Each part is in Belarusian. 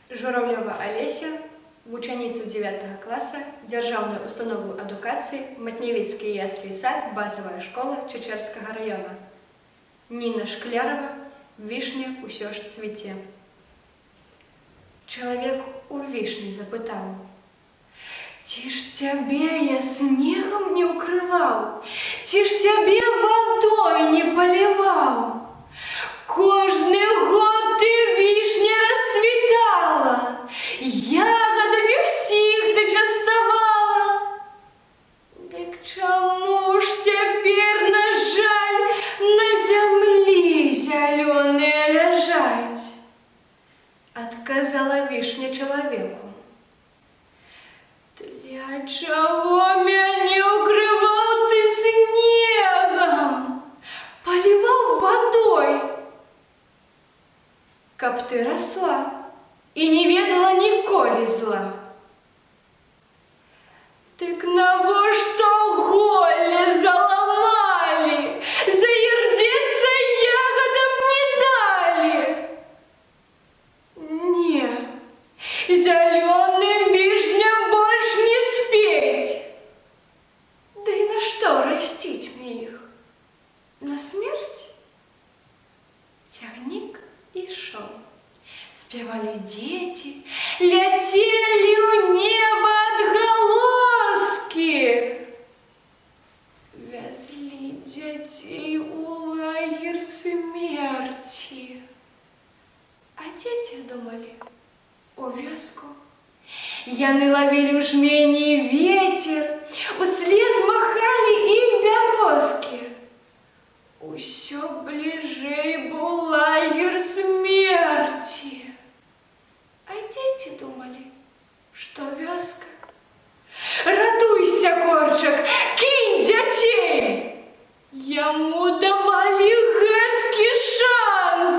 Жураўлёва Алеся, вучаніца 9 класа Дзяржаўнай установы адукацыі Матневіцкія яслі і сад, базавая школа Чачэрскага раёна. Ніна Шклярова, «Вішня ўсё ж цвіце». Чалавек у вішні запытаў: «Ці ж цябе я снегам не ўкрываў, ці ж цябе вадой не паліваў? Кожны год ты, вішня, расцвітала, ягадамі ўсіх ты частавала. Дык чаму ж цяпер, на жаль, на зямлі зялёныя ляжаць?» Адказала вішня чалавеку: «Для чаго мяне ўкрываў ты снегам, паліваў вадой? Каб ты расла і не ведала ніколі зла. Дык навошта голле заламалі, заірдзецца ягадам не далі? Не, зялёным вішням больш не спець. Да і нашто расціць мне іх? На смерць?» Цягнік ішоў. Спявалі дзеці, ляцелі ў неба адгалоскі. Вязлі дзяцей у лагер смерці. А дзеці думалі у вёску. Яны лавілі ў жмені вецер, услед махалі ім бярозкі. Усё бліжэй быў лагер смерці. А дзеці думалі, што вёска. Ратуйся, Корчак, кінь дзяцей! Яму давалі гэткі шанс.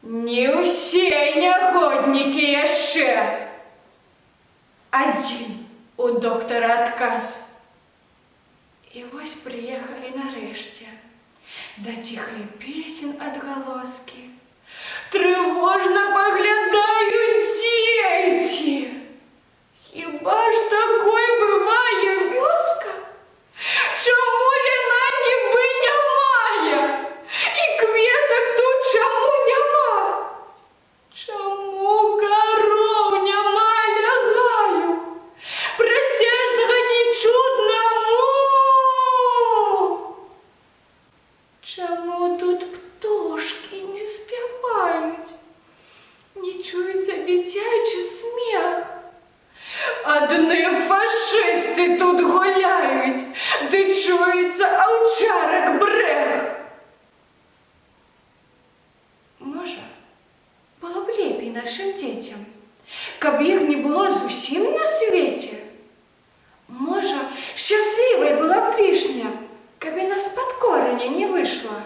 Не ўсе нягоднікі яшчэ. Адзін у доктара адказ. І вось прыехалі нарэшце. Заціхлі песен адгалоскі. Трывожна паглядаюць дзеці. Хіба ж такой бывае вёска? Чаму яна нібы нямая? І кветак тут чаму няма? Чаму кароў няма ля гаю? Працяжнага не чутна му? Чаму тут птушкі не спяваюць? Не чуецца дзіцячы смех? Адны фашысты тут гуляюць, ды чуецца аўчарак брэх. Можа, было б лепей нашым дзецям, каб іх не было зусім на свеце? Можа, шчаслівай была б вішня, каб яна з-пад кораня не выйшла.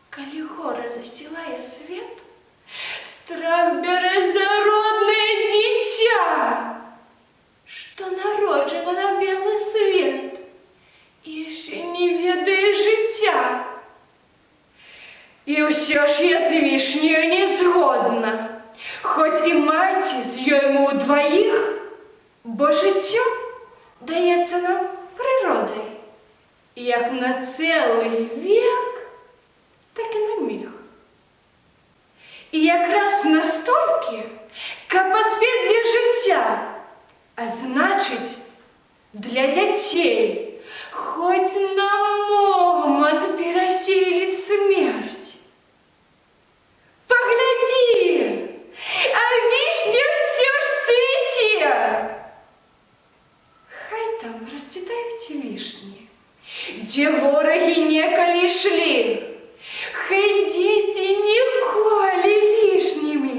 Калі гора засцілае свет, страх бярэ за роднае дзіця, што народжана на белы свет і яшчэ не ведае жыцця. І ўсё ж я з вішняю не згодна, хоць і маці з ёй мы ўдваіх, бо жыццё даецца нам прыродай, як на цэлы век, так і на міг. І якраз настолькі, каб паспець для жыцця, а значыць, для дзяцей, хоць на момант перасіліць смерць. Паглядзі, а вішня ўсё ж цвіце. Хай там расцвітаюць вішні, дзе ворагі некалі ішлі. Хай дзеці ніколі лішнімі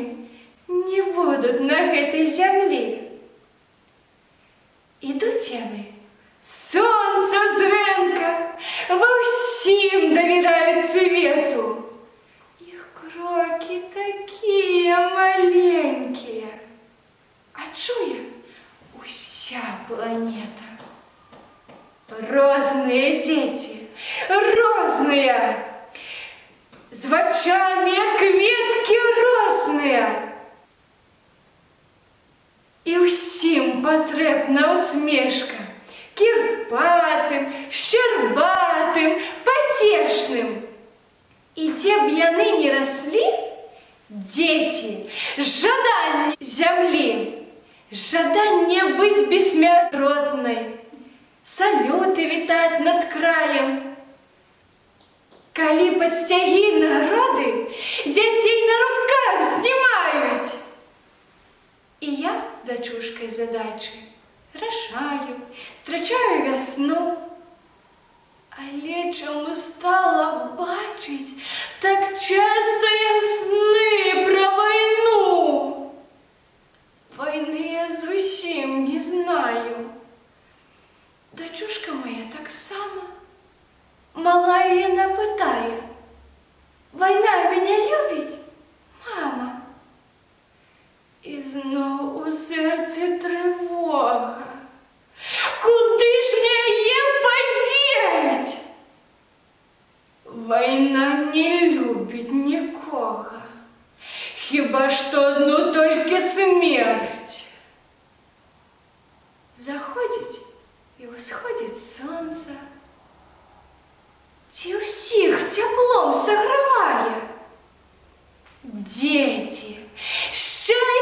не будуць на гэтай зямлі. Ідуць яны, сонца ў зрэнках, ва ўсім давераюць свету. Іх крокі такія маленькія, а чуе уся планета. Розныя дзеці, розныя. З вачамі, як кветкі розныя. І ўсім патрэбна усмешка: кірпатым, шчарбатым, пацешным. І дзе б яны не раслі, дзеці, жаданне зямлі, жаданне быць бессмяротнай, салюты вітаць над краем. Калі пад сцягі награды дзяцей на руках здымаюць. І я з дачушкай задачы рашаю, страчаю вясну. Але чаму стала бачыць так часта я сны пра вайну? Вайны я зусім не знаю. Дачушка мая таксама. Малая яна пытае: «Вайна мяне любіць, мама?» І зноў у сэрцы трывога. Куды ж мне яе падзець? Вайна не любіць нікога. Хіба што адну толькі смерць. Заходзіць і ўсходзіць сонца. Ці ўсіх цяплом сагравае? Дзеці, шчасце.